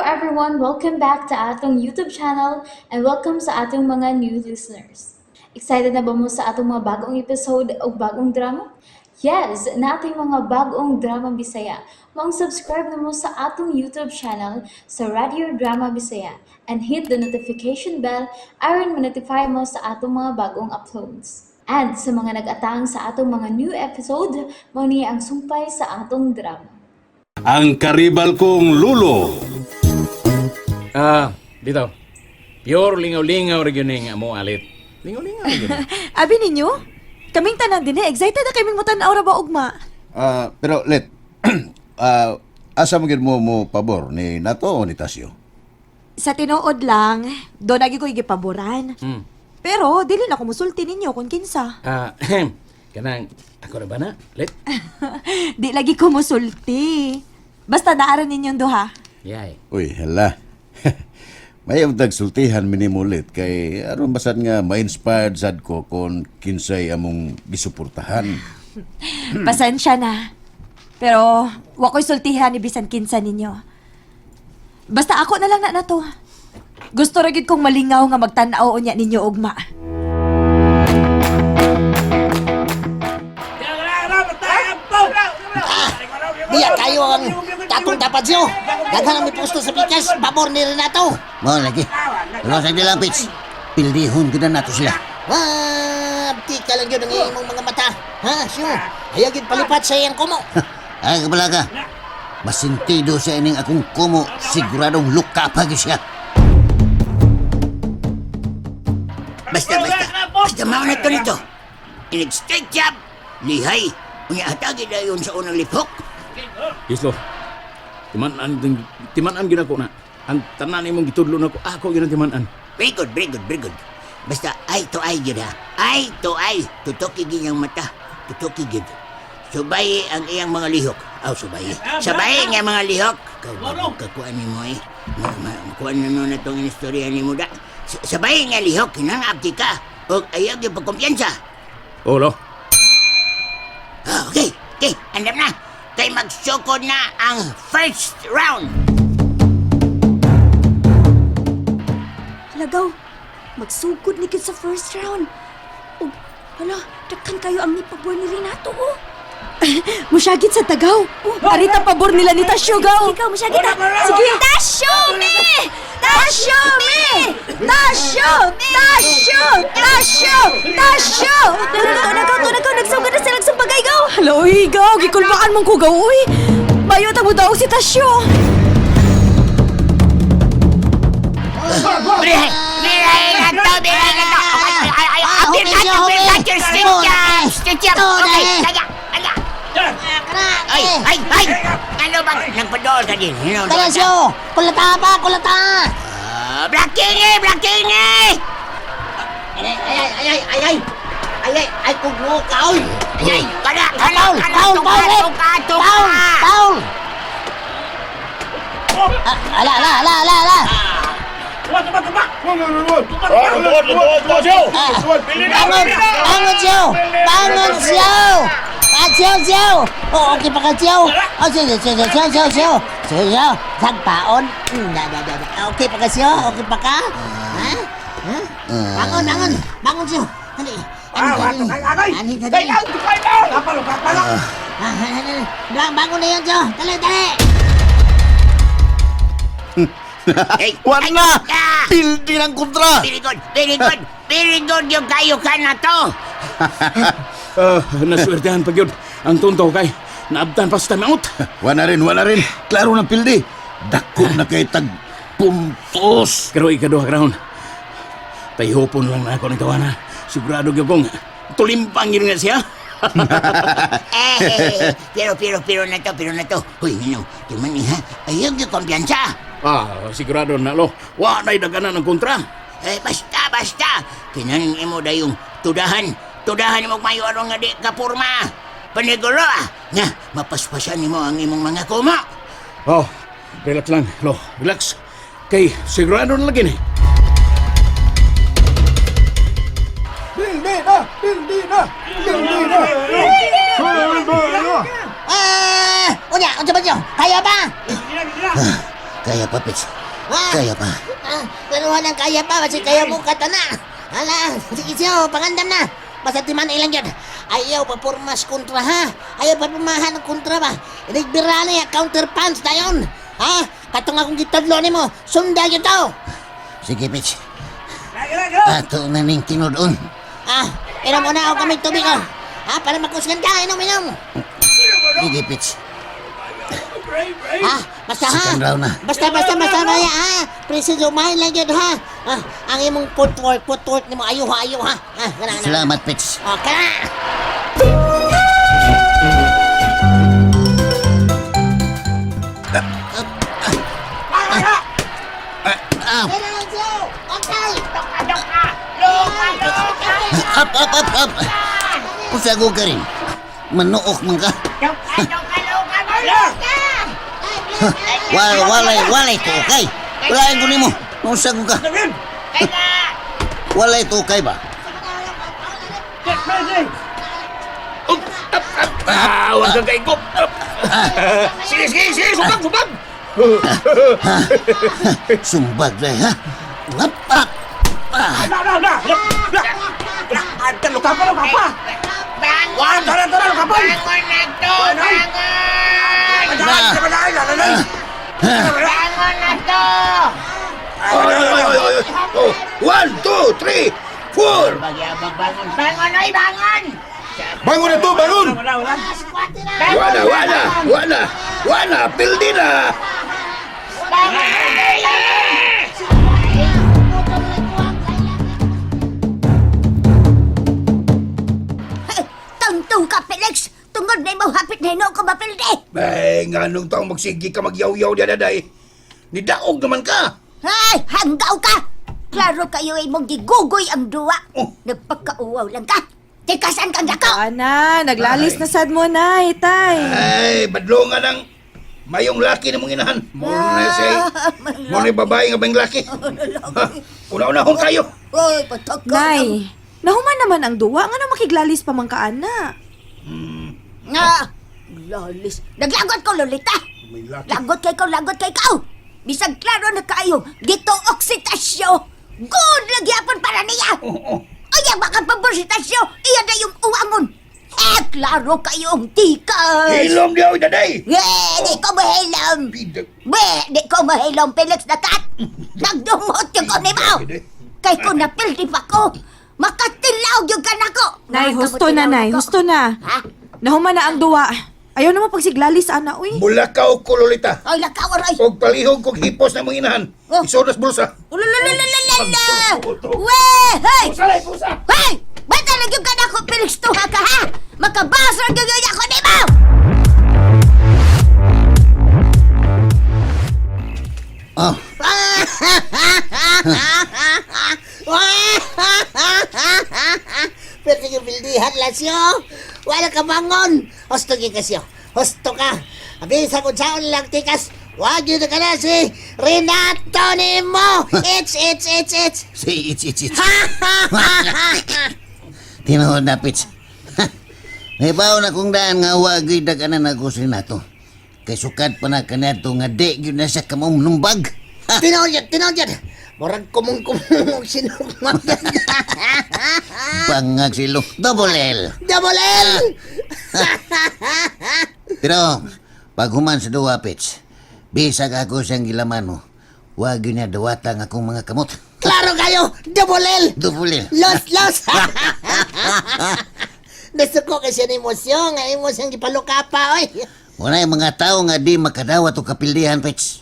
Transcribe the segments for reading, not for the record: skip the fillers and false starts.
everyone! Welcome back to atong YouTube channel and welcome sa atong mga new listeners. Excited na ba mo sa atong mga bagong episode o bagong drama? Yes, naa tay mga bagong drama Bisaya. Maong subscribe na mo sa atong YouTube channel sa Radio Drama Bisaya and hit the notification bell aron ma-notify mo sa atong mga bagong uploads. And sa mga nag-atang sa atong mga new episode, mao ni ang sumpay sa atong drama. Ang karibal kong lulo. Ah, dito. Pure lingaw-lingaw ra gyud ning amo alit. Lingaw-lingaw ra gyud. Abi ninyo? Kaming tanan din eh. Excited na kaming mutan-aw ra ba ugma? Ah, pero let asa mo gyud mo mo pabor ni Nato o ni Tasyo? Sa tinuod lang, do nagi ko gipaboran. Pero dili na ko musulti ninyo kung kinsa. Ah, kanang ako ra ba na? Lit. Di lagi ko musulti. Basta naaran ninyong duha. Yay. Uy, hala. May untag sultihan minimulit kay aron basad nga ma-inspired sad ko kon kinsay among gisuportahan. Pasensya na. Pero wa ko'y sultihan ni bisan kinsa ninyo. Basta ako na lang na to. Gusto ra gyud kong malingaw nga magtan-aw unya ninyo ugma. Diya kayo ang katong dapat siyo. Daghan ang mipusto sa pikas, pabor ni Renato. Mo lagi. Pero sa lang, Pits. Pildihon gud na nato sila. Wah, ka lang yun ang imong mga mata. Ha, siyo. Ayaw yun palipat sa iyang kumo. Ay, kabalaga. Masintido sa ining akong kumo, siguradong luka pa gyud siya. Basta, basta. Basta mauna to nito. Inig straight jab. Lihay. Unya hatagi dayon sa unang lipok. Islo. Timan-an timan-an gyud ako na. Ang tanan imong gitudlo nako, ako gyud ang timan-an. Very good, very good, very good. Basta eye to eye gyud ha. Eye to eye. Tutoki gyud ang mata. Tutoki gyud. Subayi ang iyang mga lihok. Aw, subayi. Sabayi ang iyang mga lihok. Ikaw ba kakuan nimo eh. Makuan na nun itong istorya ni da. Sabayi nga lihok, hinangabti ka. O ayaw gyud pagkumpiyansa. Oh, lo. Ah, okay, okay, andam na. Kay magsukod na ang first round. Lagaw, magsugod ni gid sa first round. Ug hala, daghan kayo ang nipabor ni Renato oh. Musyagit sa tagaw. Arita pabor nila ni Tasyo gaw. Ikaw musyagit ta. Sige. Tasyo me! Tasyo me! Tasyo! Tasyo! Tasyo! Tasyo! Tunagaw, tunagaw, nagsugod na sila sa bagay gaw. Hala, uy, gaw, gikulbaan mong kugaw, uy. Bayo ta mo daw si Tasyo. Biray! Biray na to! Biray na to! Okay, ay, ay, Ah, ay, humi siya, uppercut, humi. uppercut, your straight Oh, jab! Straight jab! Oh, Okay, dali. kaya, kaya. Kana, Ay, eh. ay, ay! Ano bang nagpadool ka din? Hinoon Kana siyo. Kulata pa, kulata. Ah, blocking eh! Blocking eh! Ay, ay, ay, ay, ay, ay. Ay, ay, ay, kugmo ka, oy. Ay, ay, kana, kana, Paul, kana, Paul, tuka, Paul, eh. tuka, tuka! Paul, Paul. Ah, ala, ala, ala, ala, ala. Ah, bangon, bangon siyo. Bangon siyo. Ah, siyo, siyo. Oh, okay pa ka siyo. Oh, siyo, siyo, siyo, siyo, siyo, siyo. Siyo, siyo. Sagpaon. Da, da, da, da. Okay pa ka siyo? Okay pa ka? Ha? Ha? Bangon, bangon. Bangon siyo. Dali. Ani, dali. Ani, dali. Ah, ah, ah, bangon na yan siyo. Dali, dali. Ay, Wan ay, na! ah! Pildi ng kontra! Very good, very good, very good yung kayo ka na to. Ah, naswertehan pa gyud ang tonto kay naabtan pa sa time out. Wala rin, wala rin. Klaro ng pildi. Dako na kay tag puntos. Pero ikaduha round. Tayhopon lang na ako ni Tawana. Sigurado gyud kong tulimpang yun nga siya. Eh, pero, pero, pero na to, pero na to. Huy, nino, timan ni ha. Ayaw yung kumpiyansa. Ah, sigurado na lo. Wa na'y daganan ng kontra. Eh, basta, basta. Kinanin mo dayong tudahan. Tudahan mo mayo aron nga di ka porma. Paniguro ah. Nga, mapaspasan nimo ang imong mga kuma. Oh, relax lang, lo. Relax. Kay sigurado na lagi ni. Pildi na! Pildi na! Pildi na! Pildi na! Ah, unya, unsa ba siyo? Kaya ba? Kaya pa, Pits. Ah! Kaya pa. Ah, pero walang kaya pa kasi kaya mo katana. Hala, sige siyo, pangandam na. Basta timan ilang yan. Ayaw pa pormas kontra ha. Ayaw pa pumahan ng kontra ba. Inigbirani ya, counter punch na yun. Ha? Katong akong gitadlo nimo, sunda yun tao. Sige, Pits. Ato na ning tinud-on. Ah, inom muna ako kaming tubig oh. Ha, para makusgan ka, inom, inom. Sige, Pits. Ha, basta ha. Second round na. Basta, basta, basta, basta, ha. Preciso, mahin lang yun, ha. Ah, ang imong footwork nimo, ayo ha, ayo ha. Ah, kana, kana. Salamat, Pits. Okay. Up, up, up, up. Usago ka rin. Manuok man ka. Walay, walay tukay. Walain ko nimo. Usago ka. Walay tukay ba? Ah, wag kang kaikop. Sige, sige, sige, sumbag, sumbag. Sumbag na, ha? Up, up. Ah. Na, na, na! Na! Na! Luka pa, luka pa! Wala, tara, tara, luka pa! Bangon na to! Bangon! Na. Bangon na to! Oy, oy, oy, oy, oy. Oh, 1, 2, 3, 4. Bangon, bangon, oy, bangon! Bangon na to, bangon! Wala, wala, wala, wala, pildi na! Tangtong ka, Felix! Tungod na imong hapit na hinuon ko mapildi! Ay, nga nung taong magsigi ka magyaw-yaw diya daday. Nidaog naman ka! Ay, hanggaw ka! Klaro kayo imong gigugoy ang duwa. Oh. Nagpagkauwaw lang ka. Tikasan kang dako! Ana, naglalis na sad mo, Nay, Tay. Ay, badlongan ang mayong laki na mong inahan. Mo na siya. Mo na yung babae nga bang laki. Ha, Una-unahon kayo. Oy, patak ka. Nay, nahuman naman ang duwa. Nga na makiglalis pa man ka, ana. Nga, lalis. Naglagot ko, Lolita. May laki. Lagot kay ikaw, lagot kay ikaw. Bisag klaro na kayo, gituok si Tasyo. Good lagi yapon para niya. Oo. Ay, baka pabor si Tasyo. Iya na yung uwangon. Eh, klaro kayong tikas. Hilom diya, oy, daday. Eh, di ko mahilom. Bidag. Be, di ko mahilom, Felix na kat. Nagdumot yung ko ni mo. Kay ko napildi pa ko. Makatilaw yung kanako. Nay, husto na, Nay. Husto na. Ha? Nahuman na ang duwa. Ayaw na mo pagsiglalis, ana, uy. Mulakaw ko, Lolita. Ay, lakaw, aray. Og palihog kog hipos na mong inahan. Oh. Isudas bulsa. Ulululululala! We! Hey! Pusa, pusa. Hey! Bata lang yung kanako, Felix Tuha ka, ha? Makabasar yung ako ni mo! Oh, Pero sige, bildihan lang siyo. Wala ka bangon. Husto gyud ka siyo. Husto ka. Abi, sa kung saan lang tikas. Wag yun ka na si Renato ni mo. It's, it's, it's, it's. si it's, it's, it's. Tinuod na, Pits. Nahibaw na kong daan nga wagoy daganan ako si Renato. Kay sukad pa na kaniadto nga di gyud na siya kamumnumbag. Ha! Tinood yan, tinood yan. Murag kumung-kumung sinugmag. Bangag silo. Double L. Double L! Pero, pag human sa duwa, Pits, bisag ako siyang gilaman mo, wag yun niya duwata ang akong mga kamot. Klaro kayo! Double L! Double L. Los, los! Nasuko kasi ang emosyon. Ang emosyon gipaluka pa, oy. Wala yung mga tao nga di makadawat o kapildihan, Pits.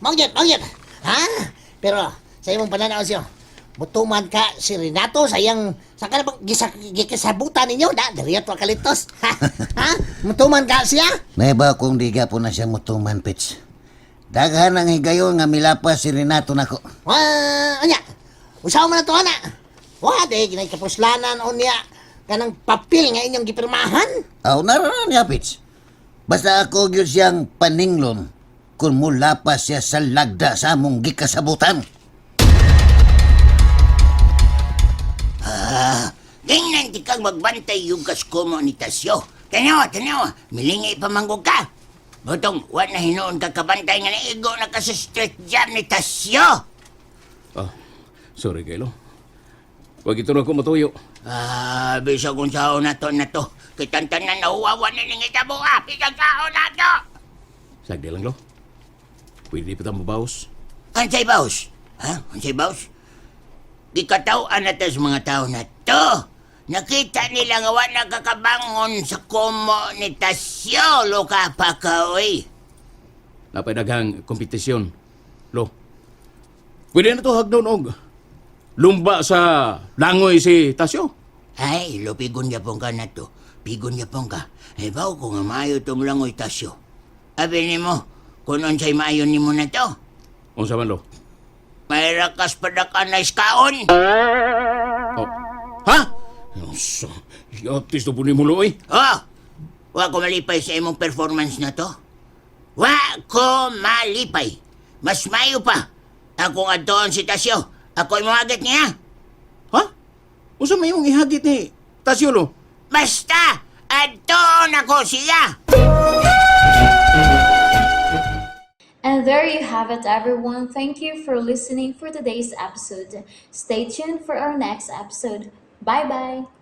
Mangyat, mangyat. Ha? Pero sa imong pananaw siyo, mutuman ka si Renato sa iyang sa kana bang gikisabutan ninyo na diri ato kalitos. Ha? Ha? Mutuman ka siya? Naiba kong di po na siya mutuman, Pits. Daghan ang higayon nga milapas si Renato nako. Wa, anya. Usaw man na to ana. Wa di ginay kapuslanan unya kanang papel nga inyong gipirmahan. Aw, naroon niya, Pits. Basta ako gyud siyang paninglon kung mulapas siya sa lagda sa among gikasabutan. Tingnan di kang magbantay yung kaskomo ni Tasyo. Tanawa, tanawa, milingay pa manggog ka. Butong, wa na hinuon ka kabantay nga naigo na ka sa street jam ni Tasyo. Ah, sorry kay lo. Wag ito na ko matuyo. Ah, bisag kung sao na to na to. Kitang tanan na uwawan ni ning itabo ah. Bisag sao na to. Sagdi lang lo. Pwede pa ta mabawas. Unsay baos? Ha? Unsay baos? Gikataw-an na to sa mga tao na to. Nakita nila nga wa nakakabangon sa kumo ni Tasyo. Luka pa ka, oy. Napay daghang kompetisyon. Lo. Pwede na to hagdon og lumba sa langoy si Tasyo. Ay, lo, pigon yapon ka na to. Pigon yapon ka. Ay, baw ko nga maayo tumulangoy Tasyo. Abi nimo, kung unsay maayo nimo na to. Unsa man lo? May rakas padakan na iskaon. Oh. Ha? Unsa? Yatis to po ni mo lo oy. Oh! Wa ko malipay sa imong performance na to. Wa ko malipay. Mas mayo pa. Akong adtoon si Tasyo. Ako imong niya. Ha? Unsa may imong ihagit ni Tasyo lo? Basta, adtoon ako siya. And there you have it, everyone. Thank you for listening for today's episode. Stay tuned for our next episode. Bye bye.